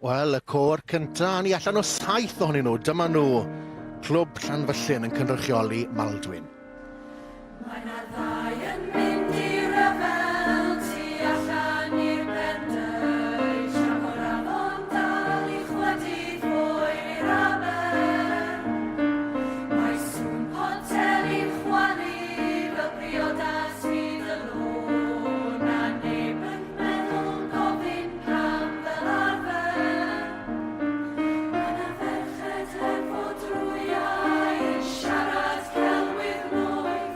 Wel, y côr cynta, ni allan o saith ohonyn nhw. Dyma nhw, Clwb Llanfyllin yn cynrychioli Maldwyn. Mae 'na ddau yn mynd i ryfel tu allan i'r Pendy, tra bo'r afon dal i chwydu ffoi i'r aber. Mae sŵn poteli'n chwalu fel priodas hyd y lôn, a neb yn meddwl gofyn pam fel arfer. Mae 'na ferched hefo drwyau yn siarad celwydd noeth,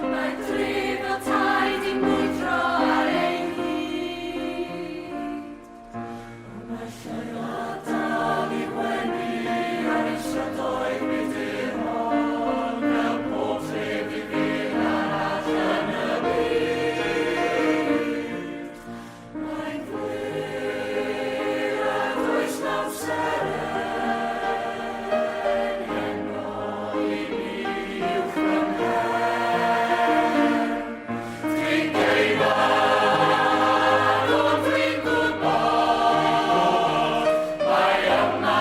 Mae'r dre fel tai 'di mwydro ar ei hyd. Ond mae lleuad dal i wenu ar ein strydoedd budr hon, fel pob tref ddifyr arall yn y byd. Mae'n glir a does na'm seren heno i mi uwch fy mhen. Dwi'n geimad ond dwi'n gwybod mai yma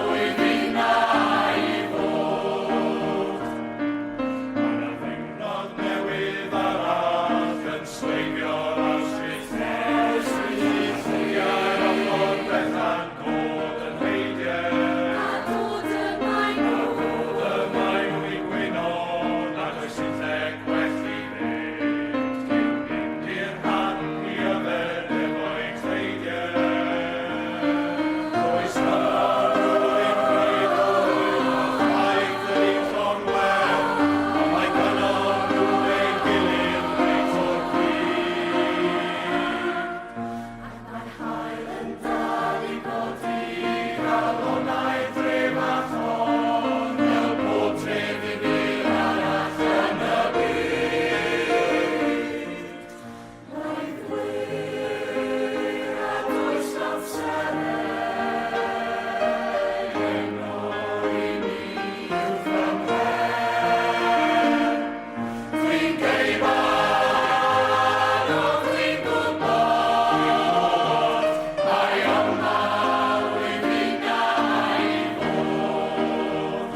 wyf innau i fod. Mae 'na ddiwrnod newydd arall yn sleifio lawr Stryd Street, Lliwiau'r ochr Bethan dod yn heidiau. A dod y maen nhw. A dod y maen nhw i gwyno nad oes unlle gwell i fynd cyn mynd i'r rhan i yfed efo'u cleidiau. Does gynnon nhw ddim breuddwyd na chwaith yr un llong wen, ond mae gynnon nhw ei gilydd reit o'r pryd. Ac mae'r haul yn dal i godi. Calonnau'r dre fach hon, fel pob tref ddifyr arall yn y byd. Mae'n glir a does na'm seren heno i mi uwch fy mhen. Dwi'n geimad ond dwi'n gwybod mai yma wyf innau i fod.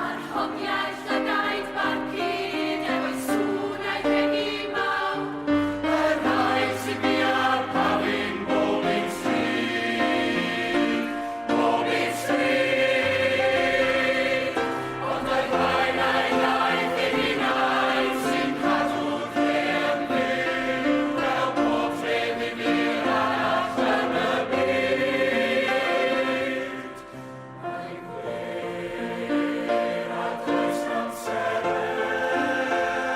A'r hogiau llygaid barcud efo'i sŵn a'i rhegi mawr. Y rhai sydd bia'r pafin bob un stryd, bob un stryd. Ond mae rhai na'i iaith ei hunain sy'n cadw'r dre yn fyw, fel pob tref ddifyr arall yn y byd. Mae'n wir a does na'm seren heno i mi uwch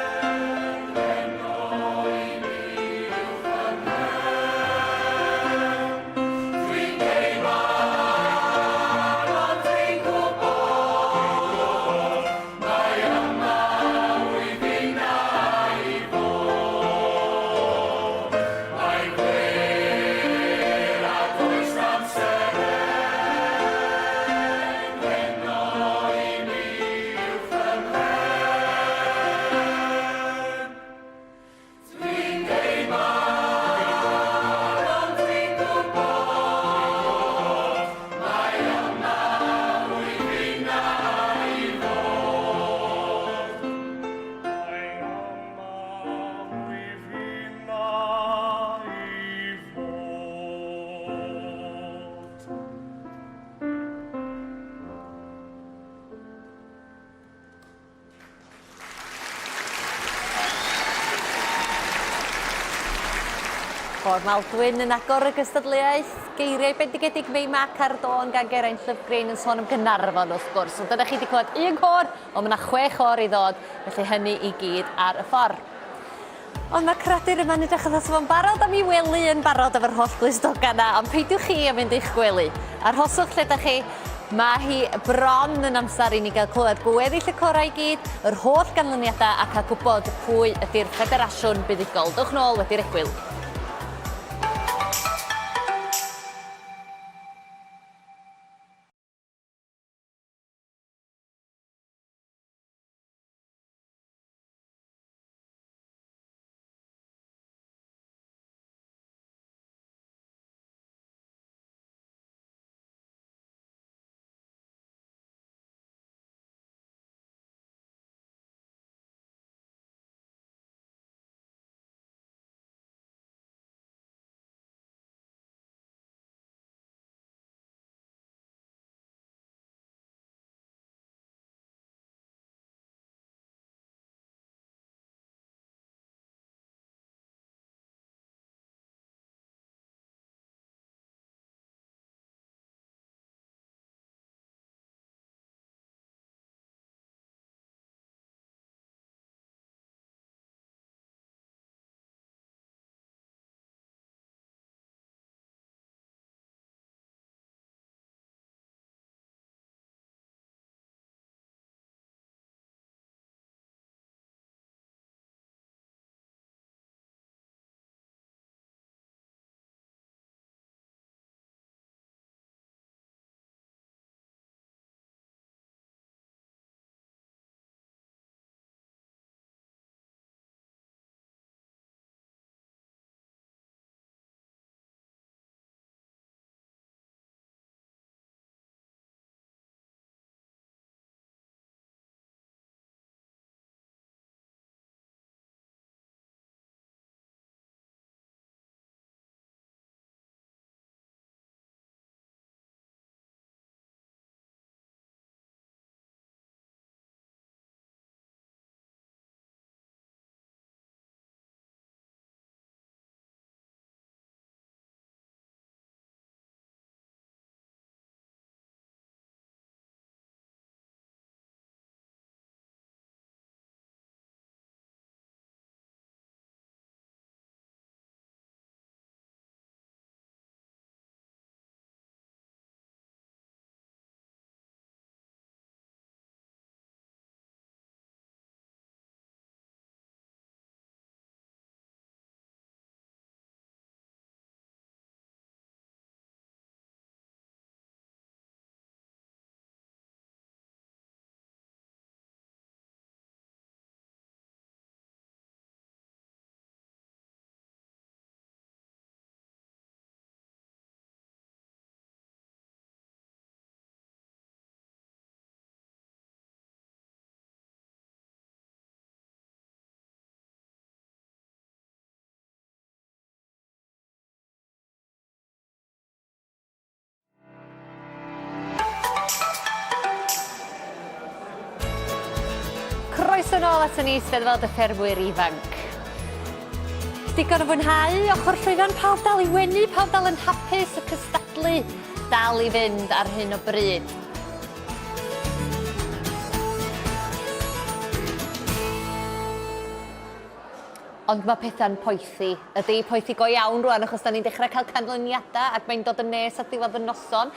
fy mhen. Dwi'n geimad ond dwi'n gwybod mai yma wyf innau i fod. Mae'n wir a does na'm seren heno i mi uwch fy mhen. Dwi'n geimad ond dwi'n gwybod mai yma wyf innau i fod. Mai yma wyf innau i fod. Côr Maldwyn yn agor y gystadleuaeth. Geiriau bendigedig Mei Mac ar dôn gan Geraint Llyfgryn yn sôn am Gaernarfon wrth gwrs. Ond dyna chi wedi clywed un côr, ond mae yna chwe chôr i ddod, felly hynny i gyd ar y ffordd. Ond mae'r cradur yma'n edrych fatha sa fo'n barod am 'i wely yn barod efo'r holl glustogau 'na, ond peidiwch chi â mynd i'ch gwely. Arhoswch lle 'dach chi. Mae hi bron yn amser i ni gael clywed gweddill y corau i gyd, yr holl ganlyniadau a cael gwybod pwy ydy'r ffederasiwn buddugol. Dowch nôl wedi'r egwyl. Croeso nôl aton ni Steddfod y Ffermwyr Ifanc. Digon o fwynhau ochr llwyfan, pawb dal i wenu, pawb dal yn hapus, y cystadlu dal i fynd ar hyn o bryd. Ond mae pethau'n poethi. Ydy, poethi go iawn rwan achos da ni'n dechrau cael canlyniadau ac mae'n dod yn nes at ddiwedd y noson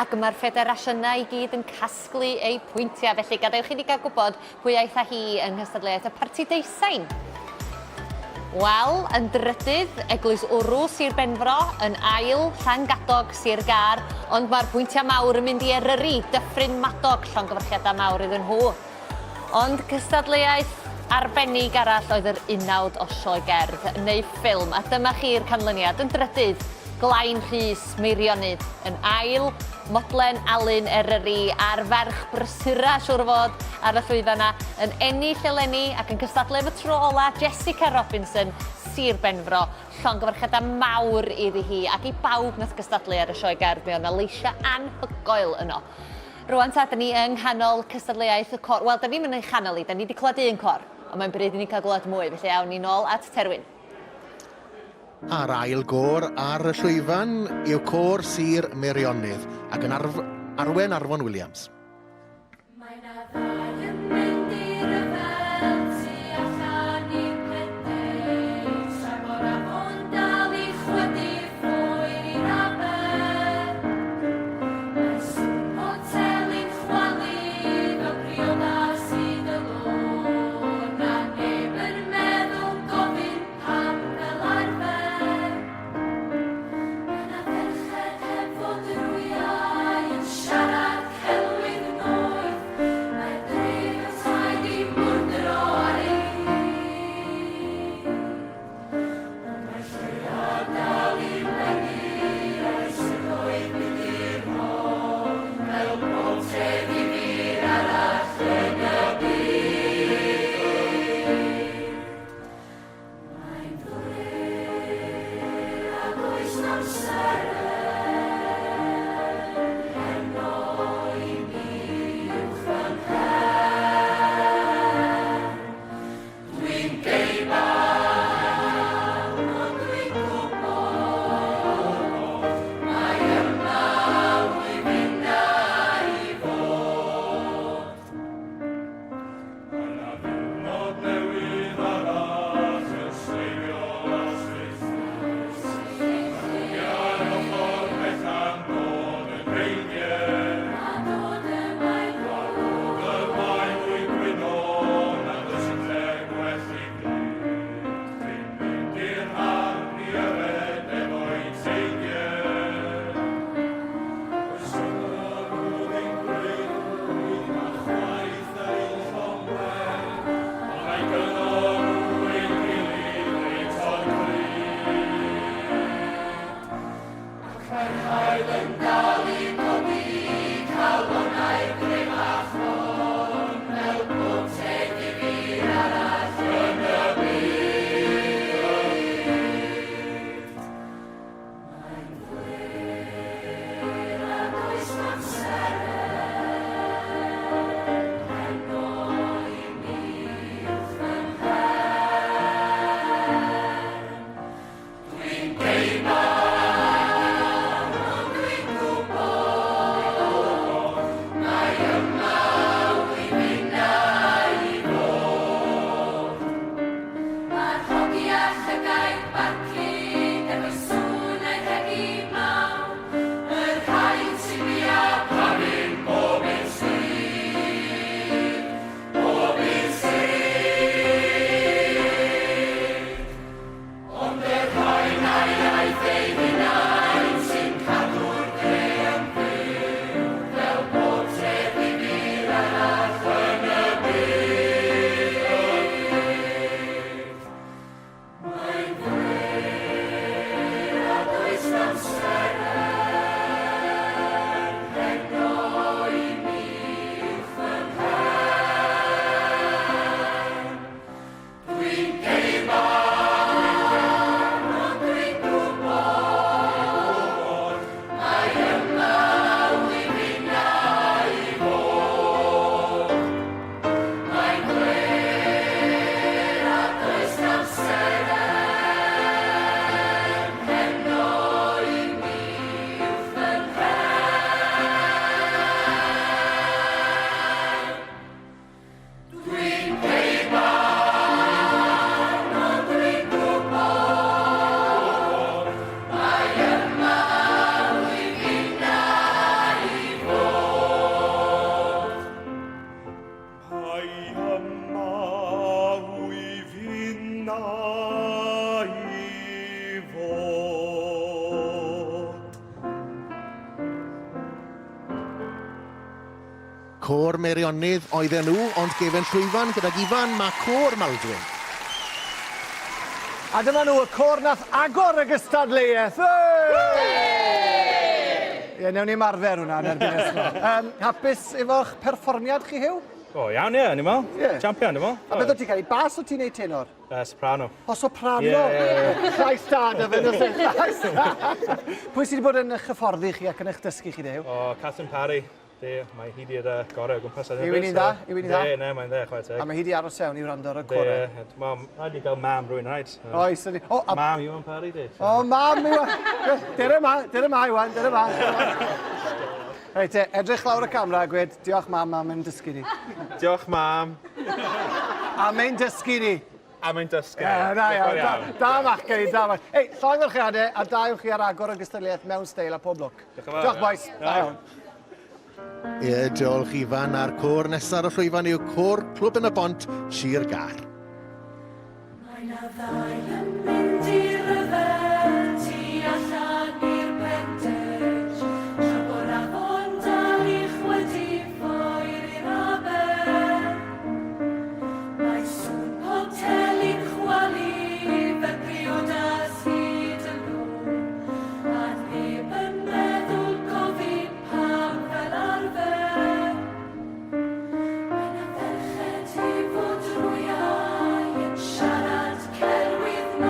ac mae'r ffederasiynau i gyd yn casglu eu pwyntiau. Felly gadewch i ni gael gwybod pwy aeth â hi yng nghystadleuaeth y Parti Deusain. Wel, yn drydydd, Eglwys Wrw, Sir Benfro, yn ail, Llangadog, Sir Gâr, ond mae'r pwyntiau mawr yn mynd i Eryri, Dyffryn Madog, llongyfarchiadau mawr iddyn nhw. Ond cystadleuaeth arbennig arall oedd yr unawd o sioe gerdd neu ffilm, a dyma chi'r canlyniad. Yn drydydd, Glain Rhys, Meirionnydd. Yn ail, Modlen Alun Eryri a'r ferch brysura, siŵr o fod, ar y llwyfan 'na, yn ennill eleni ac yn cystadlu am y tro ola, Jessica Robinson, Sir Benfro. Llongyfarchiadau mawr iddi hi ac i bawb nath gystadlu ar y sioe gerdd, mi oedd 'na leisiau anhygoel yno. Rwan ta, da ni yng nghanol cystadleuaeth y côr. Wel, da ni'm yn ei chanol hi, da ni 'di clywed un côr, ond mae'n bryd i ni cael glywed mwy, felly awn ni nôl at Terwyn. A'r ail gôr ar y llwyfan yw Côr Sir Meirionnydd ac yn arf arwen Arfon Williams. Mae 'na ddau yn mynd i ryfel tu allan i'r pendeil, tra bo'r afon dal i chwydu ffwr i'r aber. Mae'r sŵn poteli'n chwalu fel priodas hyd y lôn, a neb yn meddwl gofyn pam fel arfer. Mae 'na ferched heb fodrwyau yn siarad celwydd noeth, mae'r dref yn tai 'di mwrdro ar ei hyd. Ond mae'r lleuad dal i wenu a'i strydoedd budr hon, fel pob tref ddifyr arall yn y byd. Mae'n flin a does na'm seren heno i mi uwch fy mhen. Dwi'n geibad, ond dwi'n gwybod mai yma wyf innau i fod. Mae 'na ddiwrnod newydd arall yn sleifio lawr Stryd. Ar ochr Bethan dod y dreigiau. A dod y mae nhw. A dod y mae nhw i gwyno nad oes unlle gwell i glyd. Cyn mynd i'r haf i yfed efo'i teigiau. Oes yna nhw ddim breuddwyd na chwaith yr un llong wen, ond mae gynnon nhw ei gilydd reit o'r crud. Ac mae'r haul yn dal i godi calonnau'r dref a hon, fel pob tref ddifyr arall yn y byd. Mae'n flin a does na'm seren heno i mi wrth fy mhen. Dwi'n geimad, ond dwi'n gwybod. Côr Meirionnydd oedden nhw, ond gefen llwyfan gydag Ifan ma Côr Maldwyn. A dyma nhw, y côr nath agor y gystadleuaeth! Ie, newn ni ymarfer hwnna yn erbyn nesaf. Um, hapus efo'ch perfformiad chi, Huw? O, iawn, ie, ni'n meddwl. Ie. Champion, dwi'n meddwl. A beth o ti'n cael ei bas o ti'n neud tenor? Soprano. O, soprano! Ie, ie, ie. Llais da, dy fe, nos e, llais da! Pwy sydd wedi bod yn eich hyfforddi chi ac yn eich dysgu chi, Dew? O, Catherine Parry. De, mae hi di'r uh, gorau o gwmpas ar hyn o Yw bryd, hi'n so- dda? Yw hi'n dda? De, ne, mae'n dde, chwarae teg. A mae hi wedi aros iawn i wrando ar y De, corau. wel, rhaid i gael mam rwy'n rhaid. Oes, ydy. O, a... Mam Iwan Parry, de. O, mam Iwan. Dere ma, dere ma, Iwan, dere ma. Reit, te, edrych lawr y camera a gwed, diolch mam am ein dysgu ni. Diolch, mam. Am ein dysgu ni. Am ein dysgu. Ie, da iawn. Da, da machgen i, da machgen. Ei, llongyfarchiadau a da i'w chi ar agor y gystadleuaeth mewn steil a pob lwc. Diolch yn fawr. Diolch, boys. Da iawn. Ie, diolch Ifan. A'r côr nesaf ar y llwyfan yw Côr Clwb yn y Bont, Sir Gâr. Mae 'na ddau yn mynd i ryfel tu allan i'r pendage, tra bo'r afon dal i chwydu ffoer i'r aber. Mae sŵn poteli'n chwalu fel priodas hyd y lôn, a neb yn meddwl gofyn pam fel arfer. Mae 'na ferched efo drwyau yn siarad celwydd.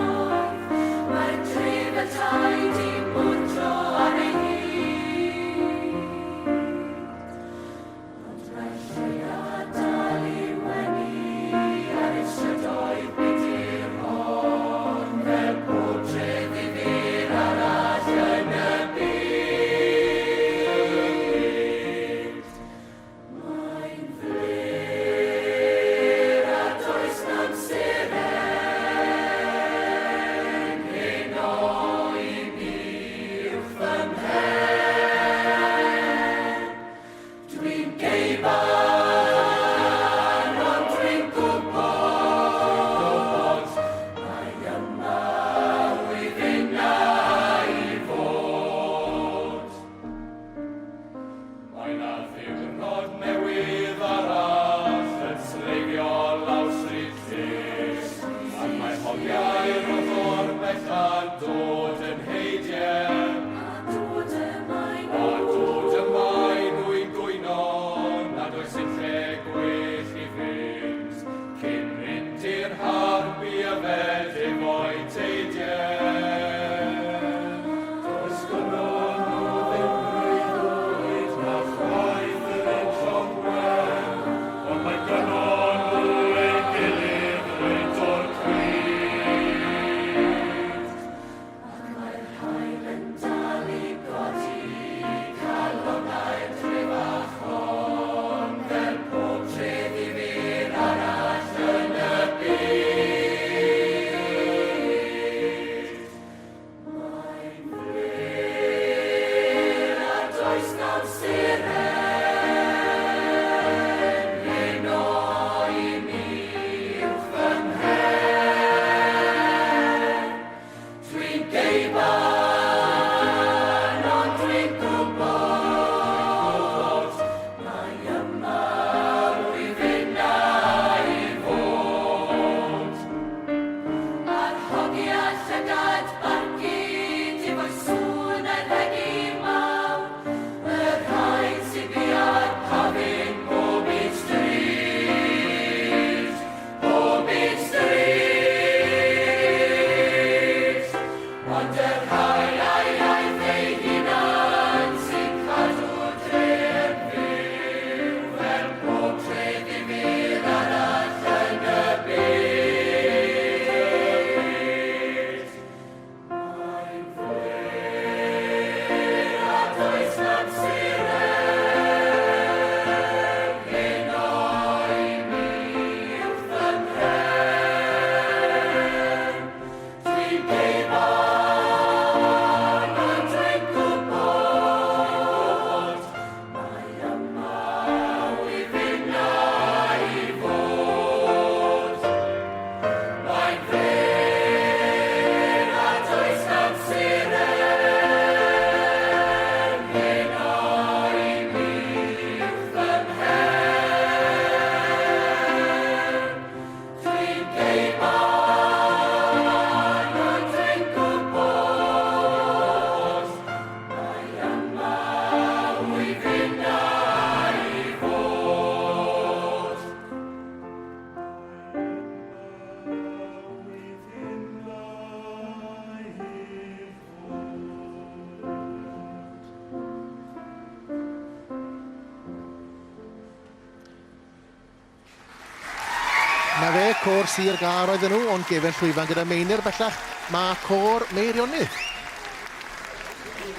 Na fe, côr Sir Gâr oedden nhw, ond gefen llwyfan gyda Meinir bellach, mae côr Meirionnydd.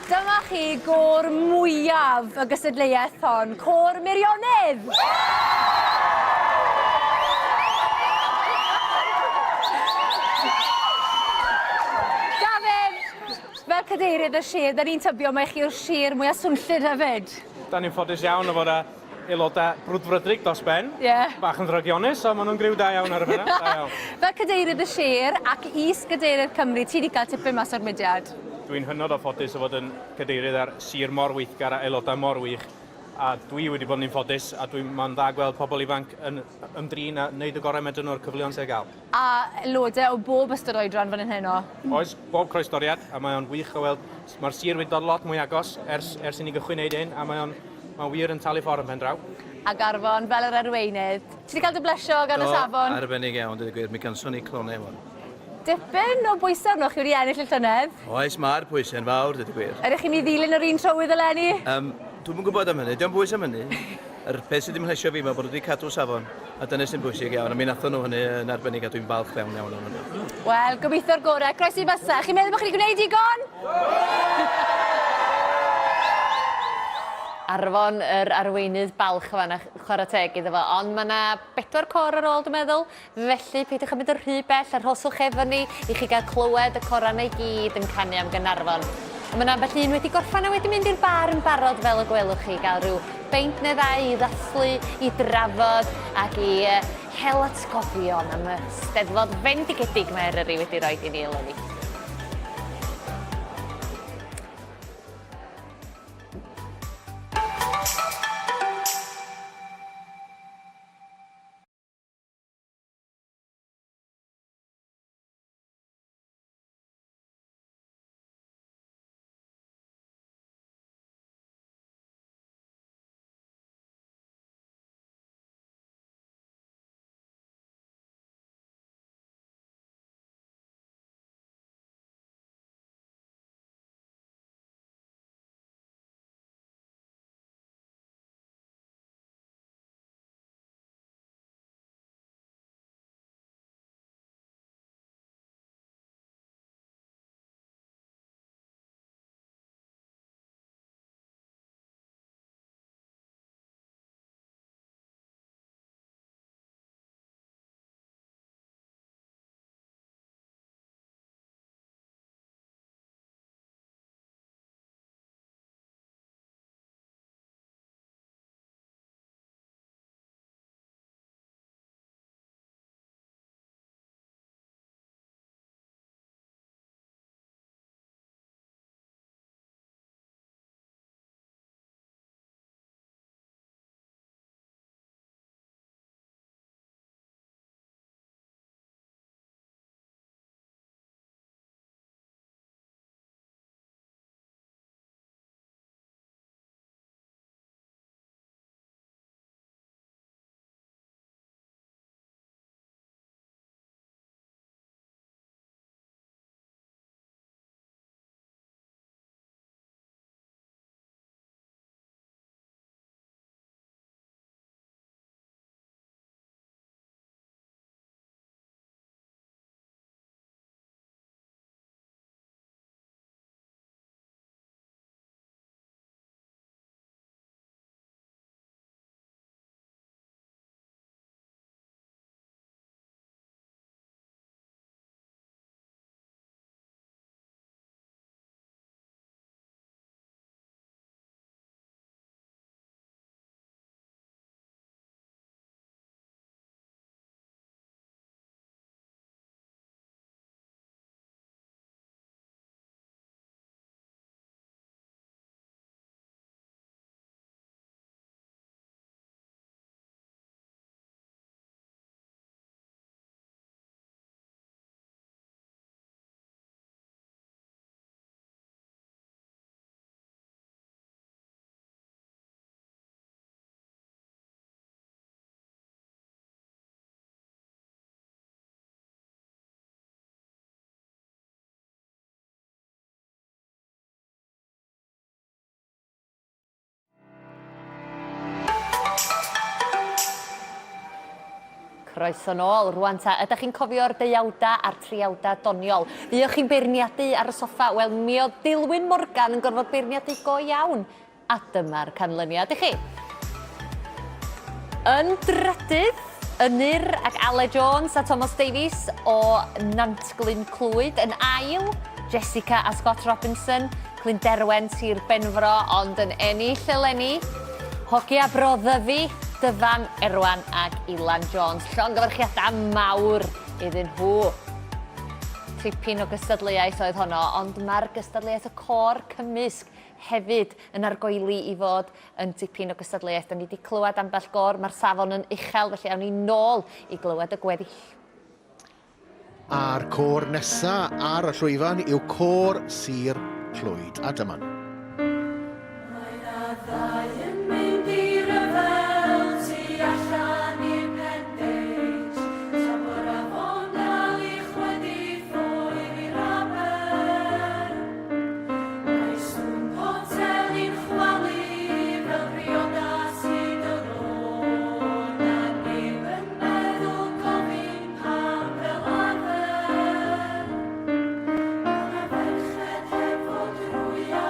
Dyma chi gôr mwyaf y gystadleuaeth hon, Côr Meirionnydd! Dafydd, fel cadeirydd y sir, da ni'n tybio mai chi yw'r sir mwyaf swnllyd hefyd. Da ni'n ffodus iawn o fod â aelodau brwdfrydig dros ben. Ie. Yeah. Bach yn ddrygionus, ond maen nhw'n griw da iawn ar y fyna. Da iawn. Fel cadeirydd y sir ac is-gadeirydd Cymru, ti wedi cael tipyn mas o'r mudiad. Dwi'n hynod o ffodus o fod yn cadeirydd ar sir mor weithgar a aelodau mor wych. A dwi wedi bod yn ffodus a dwi'n mae'n dda gweld pobl ifanc yn ymdrin a wneud y gorau medrwn nhw o'r cyfleon sydd ar gael. A aelodau o bob ystod oedran fan hyn heno. Oes, bob croestoriad, a mae o'n wych o weld, mae'r sir wedi dod lot mwy agos ers, ers i ni gychwyn wneud hyn, a mae o'n mae wir yn talu ffordd yn pen draw. Ac Arfon, fel yr arweinydd, ti wedi cael dy blesio gan y safon? Arbennig iawn, dweud y gwir, mi ganson ni clonau wan. Dipyn o bwysau arnoch chi wedi ennill y llynedd. Oes, mae'r pwysau'n fawr, dweud y gwir. Ydych chi'n mynd i ddilyn yr un trywydd eleni? Um, Dwi'm yn gwybod am hynny, dio'm bwys am hynny. Yr peth sydd ddim yn mhlesio fi mae bod nhw wedi cadw safon, a dyna sy'n bwysig iawn, a mi nathon nhw hynny yn arbennig a dwi'n falch iawn iawn o'n hynny. Wel, gobeithio'r gorau. Croesi bysa. Chi'n meddwl bod chi wedi gwneud digon? Arfon, yr arweinydd balch yn fan'na, chwarae teg iddo fo. Ond mae yna bedwar côr ar ôl, dwi'n meddwl. Felly, peidiwch â mynd yn rhy bell, arhoswch efo ni i chi gael clywed y corau 'na i gyd yn canu am Gaernarfon. Ond mae 'na ambell un wedi gorffen a wedi mynd i'r bar yn barod fel y gwelwch chi, gael rhyw beint neu ddau i ddathlu, i drafod ac i hel atgofion am y Steddfod fendigedig mae Eryri wedi rhoi i ni eleni. Croeso nôl. Rwan ta, ydych chi'n cofio'r deuawda a'r triawda doniol? Fuoch chi'n beirniadu ar y soffa? Wel, mi oedd Dilwyn Morgan yn gorfod beirniadu go iawn. A dyma'r canlyniad i chi. Yn drydydd, Ynyr ac Ale Jones a Thomas Davies o Nantglyn Clwyd. Yn ail, Jessica a Scott Robinson, Clunderwen, Sir Benfro, ond yn ennill eleni, Hogia Bro Ddyfi, Dyfan, Erwan ac Ilan Jones. Llongyfarchiadau mawr iddyn nhw. Tipyn o gystadleuaeth oedd honno, ond mae'r gystadleuaeth y côr cymysg hefyd yn argoeli i fod yn dipyn o gystadleuaeth. Da ni wedi clywed ambell gôr, mae'r safon yn uchel, felly awn ni nôl i glywed y gweddill. A'r côr nesa ar y llwyfan yw Côr Sir Clwyd, a dyma nhw. Mae 'na ddau yn mynd i ryfel tu allan i'r Pen-beige, tra bo'r afon dal i chwydu ffwr i'r aber. Mae sŵn poteli'n chwalu fel priodas hyd y lôn, a neb yn meddwl gofyn pam fel arfer. Ma' 'na ferched heb fodrwya.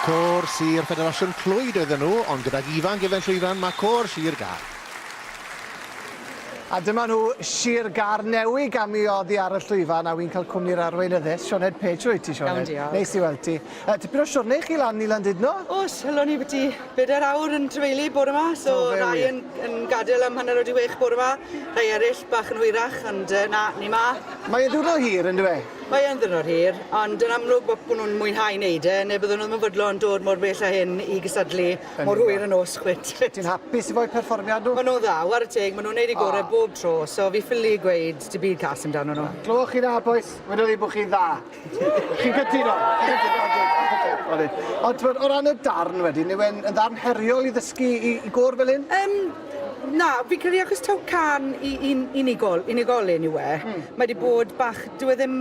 Côr Sir Ffederasiwn Clwyd oedden nhw, ond gydag Ifan Gefen Llwyfan mae Côr Sir Gâr. A dyma nhw, Sir Gâr newi gamu oddi ar y llwyfan a wi'n cael cwmni'r arweinyddes, Sioned Page. Rwyt ti, Sioned? Iawn, diolch. Neis i weld ti. Uh, tipyn o siwrne i chi lan i Landudno? Oes, helo ni byti bedair awr yn trefeili bore yma, so O, fe rai wir. yn, yn gadael am hanner wedi wech bore yma, rhai eraill bach yn hwyrach, ond uh, na, ni ma. Mae e'n ddiwrnod hir, yn dyw e? Mae e'n ddiwrnod hir, ond yn amlwg bod bod nhw'n mwynhau wneud e, neu byddwn nhw ddim yn fodlon dod mor bell â hyn i gystadlu mor hwyr y nos chwit. Ti'n hapus efo'u perfformiad nhw? Maen nhw'n dda, ware teg, maen nhw'n wneud eu gorau Ah. bob tro, so fi ffili gweud dim byd cas amdano nhw. Glywch chi na, bois? Wedodd hi bod chi'n dda. Chi'n cytuno? Chi'n cytuno? Oce, oce. Ond t'mod, o ran y darn wedyn, yw e'n yn ddarn heriol i ddysgu i, i gôr fel hyn? Um, na, fi'n credu achos taw can i un, unigol, unigolyn yw e, mae wedi bod bach, dyw e ddim,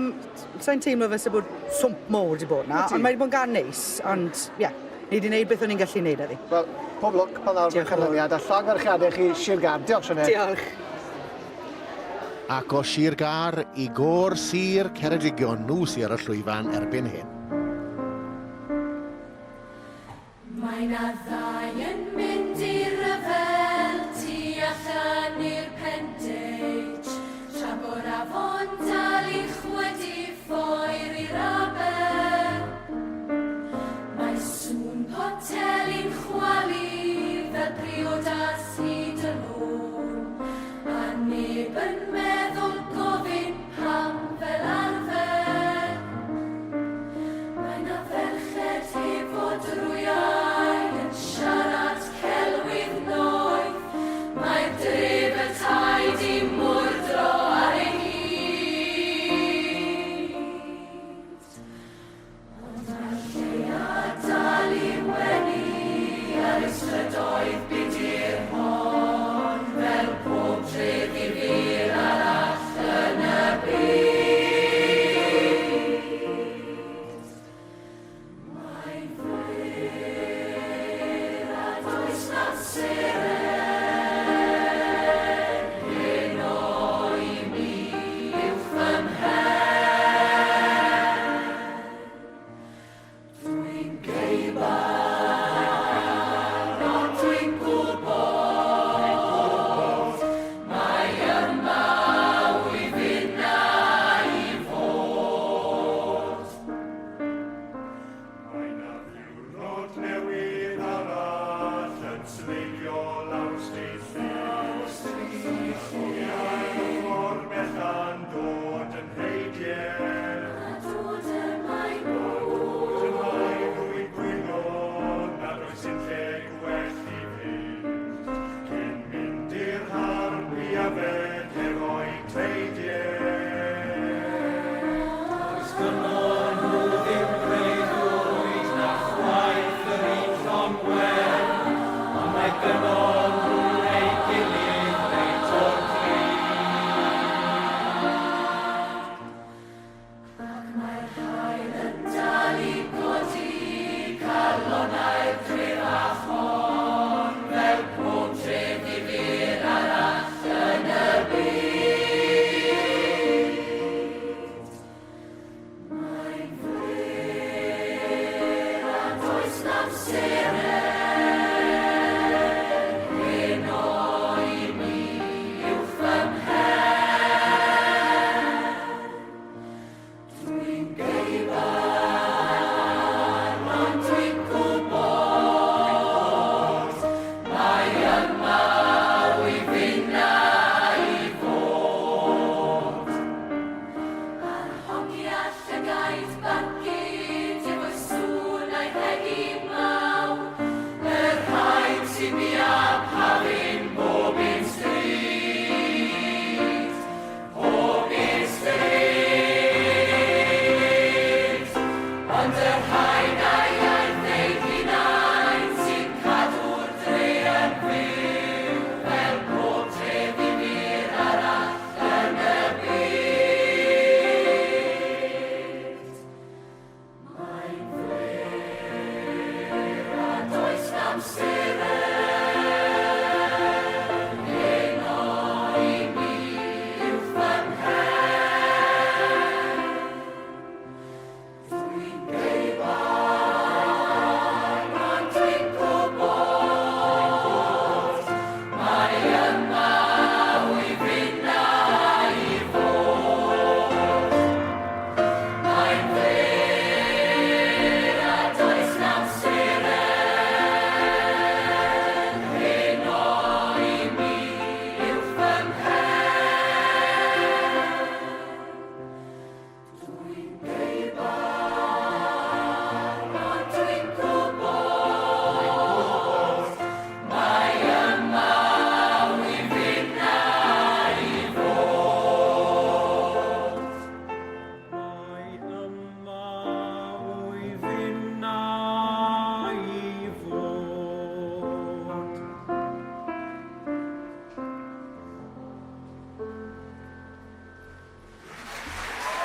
sa'n teimlo fel se bod swmp mowr wedi bod na, Wyt ti? ond mae wedi bod yn gan neis, ond ie, yeah, ni wedi gwneud beth o'n i'n gallu gwneud iddi. Wel, pob lwc pan ddaw'r Diolch yn fawr. canlyniad a llongyfarchiadau chi Sir Gâr. Diolch, Sioned. Diolch. Ac o Sir Gâr i Gôr Sir Ceredigion, nhw sy ar y llwyfan erbyn hyn. Mae 'na ddau yn mynd i ryfel tu allan i'r Pentage, tra bo'r afon dal i chwydu ffoer i'r aber. Mae sŵn poteli'n chwalu fel priodas hyd y lôn, a neb yn meddwl gofyn pam fel arfer. Mae 'na ferched hefo drwyau yn siarad celwydd noeth, mae'r dref y tai 'di mwrdro ar ei hyd. Ond mae'r lleuad dal i wenu ar ei strydoedd budur hon, fel pob tref ddifyr arall yn y byd. Mae'n fyr a does na'm seren heno i mi uwch fy mhen. Dwi'n geibar, ond dwi'n gwybod mai yma wyf innau i fod. Mae 'na ddiwrnod newydd arall yn sleidio lawr stryd Llŷn. A'r ffordd bella'n dod yn heidiau. A dod y mae nhw. Dod y mae nhw i gwyno nad oes un lle gwell i fynd. Cyn mynd i'r hardd i yfed hefo'u teidiau. Does gynnon nhw ddim breuddwyd na chwaith yr un llong wen, ond mae gynnon nhw ei gilydd reit o'r pryd. Ac mae'r haul yn dal i godi calonnau'r dref a hon, fel pob tref ddifyr arall yn y byd.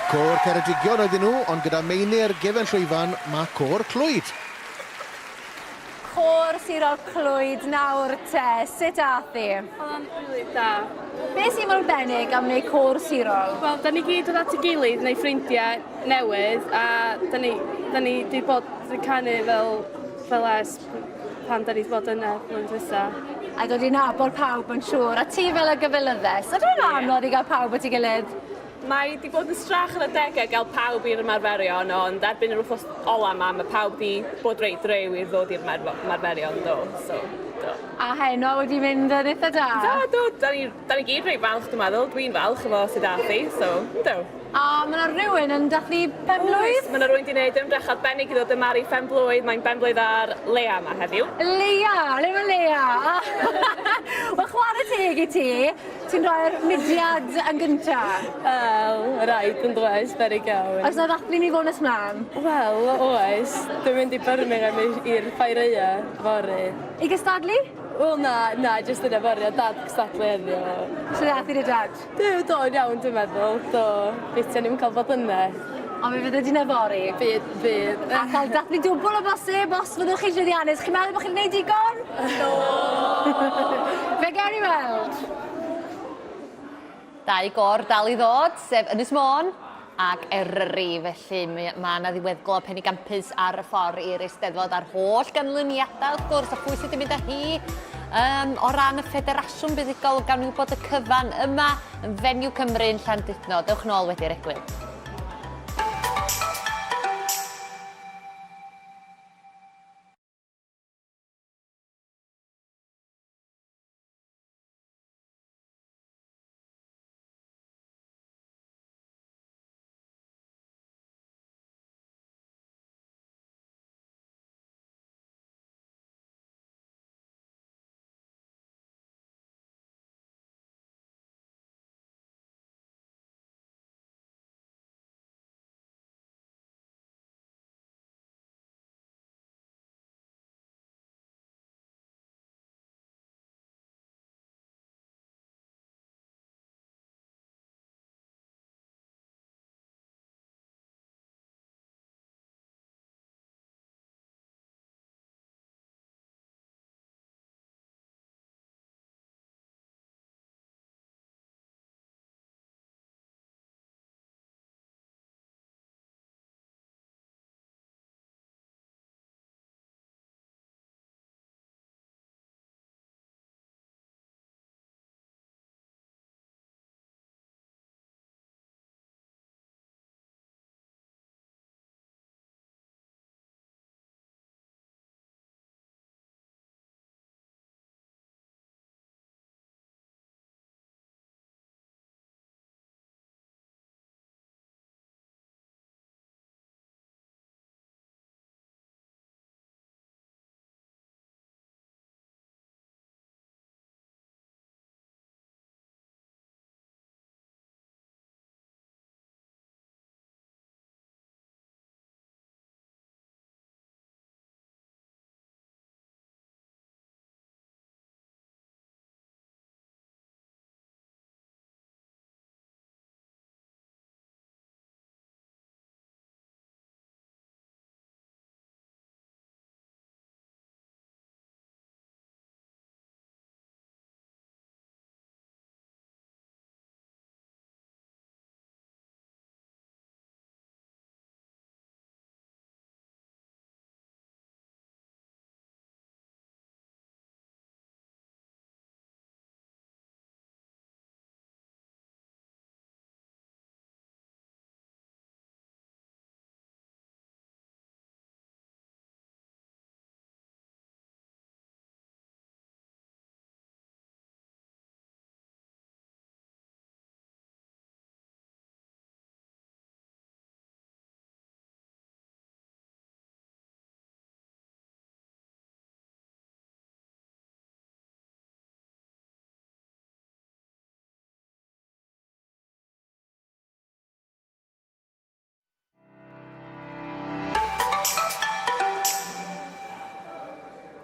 Côr Ceredigion oedden nhw, ond gyda Meinir gefen llwyfan, mae Côr Clwyd. Côr Sirol Clwyd nawr te, sut ath hi? Oedd o'n rili da. Be sy'n mor arbennig am wneud côr sirol? Wel, da ni gyd dod at ei gilydd, neu ffrindiau newydd, a da ni, da ni di bod yn canu fel, fel ers pan da ni di bod yna blwyddyn dwytha. A dod i nabod pawb yn siŵr, a ti fel y gyfeilyddes, ydy o'n anodd i gael pawb at ei gilydd? Mae 'di bod yn strach ar adegau gael pawb i'r ymarferion, ond erbyn yr wythnos ola 'ma, mae pawb 'di bod reit driw i ddod i'r ymarferion, do, so, do. A heno wedi mynd yn eitha da? Do, do, da ni, da ni gyd reit falch, dwi'n meddwl. Dwi'n falch efo sut ath hi, so, do. A mae yna rhywun yn dathlu penblwydd? Oes, mae yna rhywun 'di wneud ymdrech arbennig i ddod yma ar ei phenblwydd. Mae'n benblwydd ar Lea yma heddiw. Lea! Le mae Lea? Wel, chwarae teg i ti. Ti'n rhoi'r mudiad yn gynta? Wel, rhaid yn does, beryg iawn. Oes 'na ddathlu ni fod nes mlaen? Wel, oes. Dwi'n mynd i Birmingham i'r Ffair Aeaf fory. I gystadlu? Wel na, na, jyst yna fory, a dad cystadlu heddiw. Sut ath hi 'da dad? Do, do, yn iawn dwi'n meddwl, do. Piti o'n i'm yn cael bod yna. Ond mi fydde di'n yfory? Fydd, fydd. A cael dathlu dwbl o bosib os fyddwch chi'n llwyddiannus. Chi'n meddwl bod chi'n gwneud digon? Do! Fe gewn ni weld. Dau gôr dal i ddod, sef Ynys Môn ac Eryri. Felly mae yna ddiweddglo penigampus ar y ffordd i'r Eisteddfod a'r holl ganlyniadau wrth gwrs, a phwy sydd wedi mynd â hi um, o ran y ffederasiwn buddugol, gawn ni wybod y cyfan yma yn Fenyw Cymru yn Llandudno. Dewch nôl wedi'r egwyl.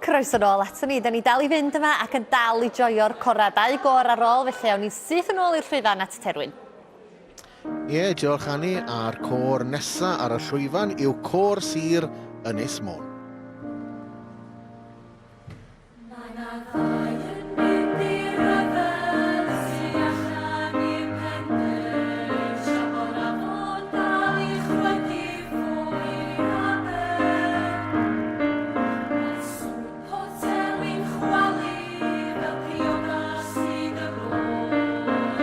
Croeso nôl ato ni. Da ni dal i fynd yma ac yn dal i joio'r corau. Dau gôr ar ôl, felly awn ni syth yn ôl i'r llwyfan at Terwyn. Ie, diolch Annie, a'r côr nesa ar y llwyfan yw Côr Sir Ynys Môn. Mae 'na ddau yn mynd i ryfel tu allan i'r pentre, tra bo'r afon dal i chwydu fwy Aber. Mae sŵn poteli'n chwalu fel priodas hyd y lôn,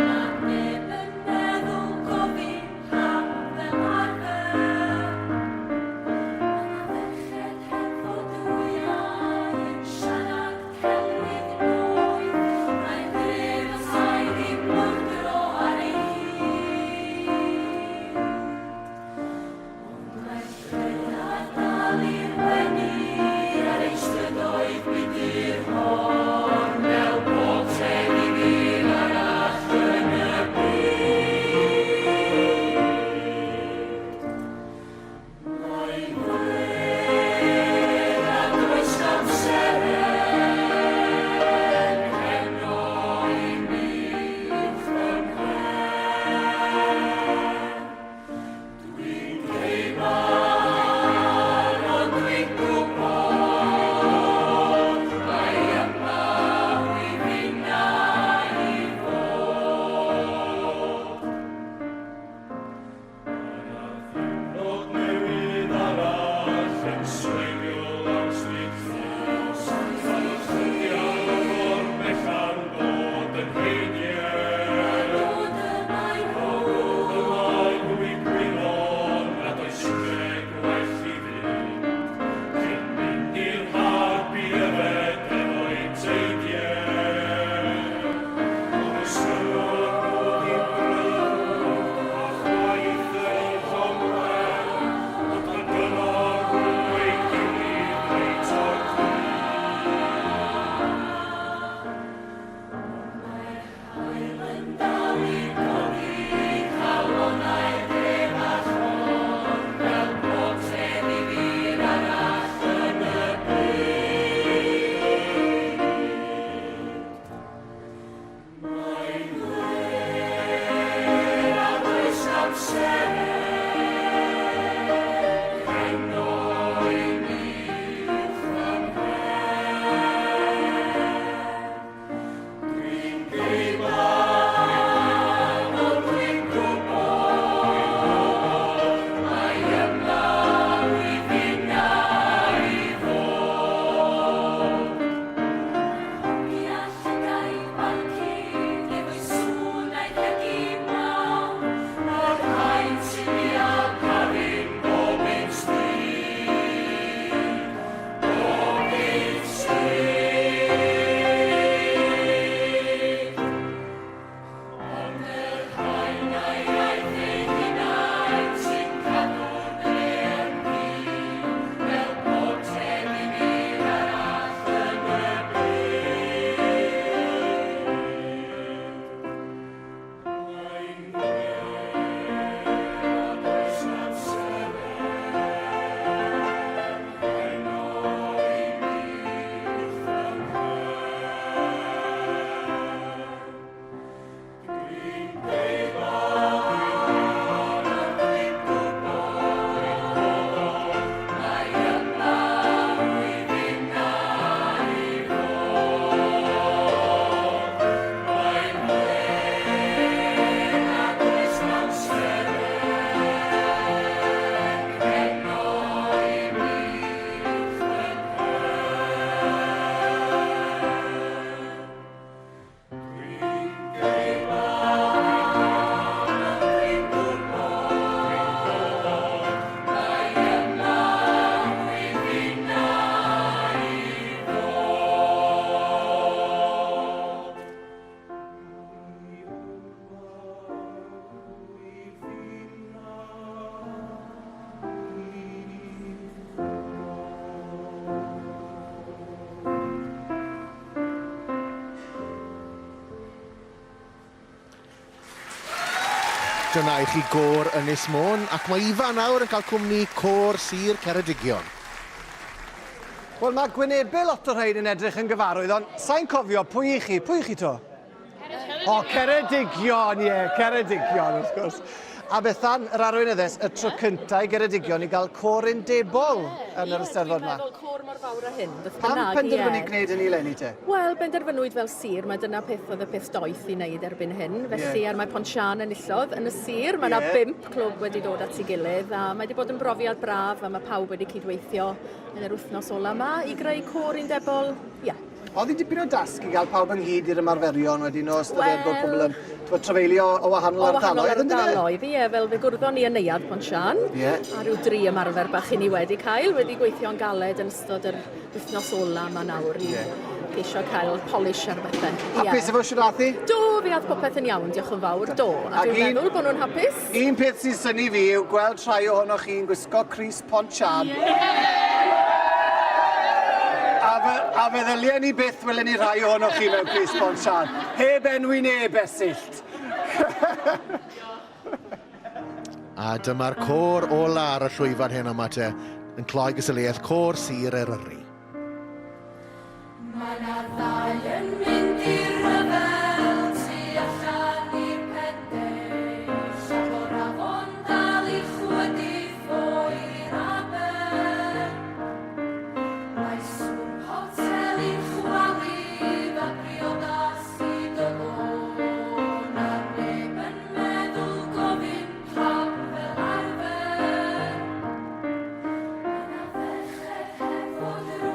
a neb yn meddwl gofyn pam fel arfer. Mae 'na ferched hefo dwyau yn siarad celwydd noeth, mae'n gryf os ai ddim mwrdro ar ei hyd. Ond mae'r lleuad dal i wenu ar ein strydoedd budur hon, fel potel i fil arall yn y byd. Mae'n wir nad oes am seren heno i mi fy mhen. Dwi'n geimar ond dwi'n gwybod mai yma wyf innau i fod. Mae 'na ddiwrnod newydd arall yn sleifio lawr Stryd Llws, a lluniau o ffordd bella'n dod yn heidiau. Dod y maen nhw. Dod y maen nhw i gwyno nad oes lle gwell i fynd, cyn mynd i'r hardd i yfed efo'u teidiau. Mae'r haul yn dal i godi calonnau'r dref a llon, fel potel i fir arall yn y byd. Mae'n wir a does na'm seren heno i mi fy mhen. Dwi'n gwybod, ond dwi'n gwybod mai yma wyf innau i fod. Hogia llygaid barcud efo'i sŵn a'i llygu mawr, y rhai sy'n dial caru'n bob un stryd, bob un stryd. Ond y rhai na'i iaith eu hunain sy'n cadw'r dre yn gul, fel potel i fyd arall yn y byd. Mae'n wir a does na'm seren heno i mi wrth fy mhen. Dwi'n gwybod, dwi'n gwybod, mai yma wyf innau i fod. Mae'n wir nad oes na'm seren heno i mi wrth fy mhen. Dyna i chi gôr Ynys Môn, ac mae Ifan nawr yn cael cwmni Côr Sir Ceredigion. Wel, mae gwynebau lot o'r rhain yn edrych yn gyfarwydd, ond sa'n cofio pwy i chi. Pwy i chi to? O, Ceredigion, ie, Ceredigion, wrth gwrs. A Bethan, yr arweinyddes, y tro cynta i Geredigion i gael côr undebol yn yr Eisteddfod 'ma. Ie, dwi'n meddwl côr mor fawr â hyn, beth Pam bynnag. penderfynu ie. gwneud hynny eleni te? Wel, benderfynwyd fel sir, mae dyna peth oedd y peth doeth i wneud erbyn hyn. Felly, Ie. er mae Pontsiân enillodd yn y sir, mae yna Ie. bump clwb wedi dod at ei gilydd a mae wedi bod yn brofiad braf a mae pawb wedi cydweithio yn yr wythnos ola 'ma i greu côr undebol. Ie. Oedd hi'n dipyn o dasg i gael pawb ynghyd i'r ymarferion wedyn o ystyried bod Wel- pobl yn t'mod, trafeilio o wahanol O wahanol ardaloedd, yndyfe? ardaloedd, ie, fel fe gwrddon ni yn Neuadd Pontsiân. Ie. A rhyw dri ymarfer bach i ni wedi cael, wedi gweithio'n galed yn ystod yr wythnos ola 'ma nawr i Ie. ceisio cael polish ar bethau. Hapus efo shwd ath hi? Do, fe ath popeth yn iawn, diolch yn fawr, do. A Ac dwi'n un- meddwl bod nhw'n hapus. Un peth sy'n synnu fi yw gweld rhai ohonoch chi'n gwisgo crys Pontsiân. A fe, a feddylien ni byth welen ni rhai ohonoch chi mewn crys Pontsiân. Heb enwi neb, Esyllt. A dyma'r côr ola ar y llwyfan heno 'ma te, yn cloi gystadleuaeth Côr Sir Eryri. Mae 'na ddau yn mynd i'r rhyfel tu allan i'r pendeill, ac o'r afon dal i chwydu ffoi i'r aber. Mae sŵn poteli'n chwalu fel priodas hyd y lôn, a neb yn meddwl gofyn pam fel arfer. Mae 'na ferched heb fodrwy.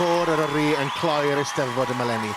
Côr Eryri yn cloi'r Eisteddfod yma 'leni.